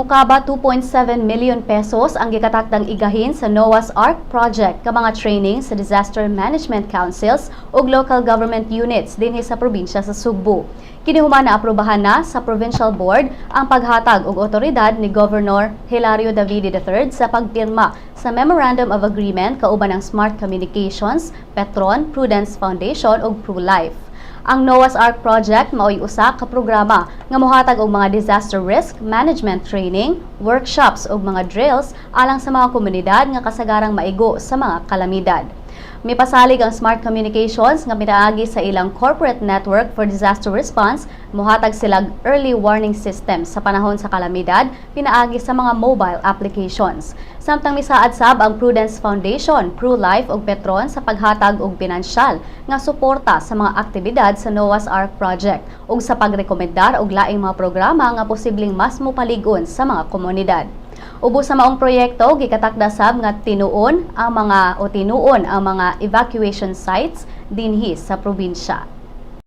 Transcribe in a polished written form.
Mukaba 2.7 million pesos ang gikatakdang igahin sa NOAH's Ark Project ka mga training sa disaster management councils ug local government units dinhi sa probinsya sa Sugbo. Kini human naaprubahan na sa Provincial Board ang paghatag og otoridad ni Governor Hilario Davide III sa pagpirma sa Memorandum of Agreement kauban ang Smart Communications, Petron, Prudence Foundation ug PruLife. Ang NOAH's Ark Project mao'y usa ka programa nga mohatag og mga disaster risk management training, workshops ug mga drills alang sa mga komunidad nga kasagarang maigo sa mga kalamidad. Mipasalig ang Smart Communications nga pinaagi sa ilang corporate network for disaster response, mohatag silag early warning system sa panahon sa kalamidad pinaagi sa mga mobile applications. Samtang misaad sab ang Prudence Foundation, PruLife ug Petron sa paghatag og pinansyal nga suporta sa mga aktibidad sa NOAH's Ark Project ug sa pagrekomendar og laing mga programa nga posibleng mas mopalig-on sa mga komunidad. Ubos sa maong proyekto, gikatakda sab nga tinuon ang mga o tinuon ang mga evacuation sites dinhi sa probinsya.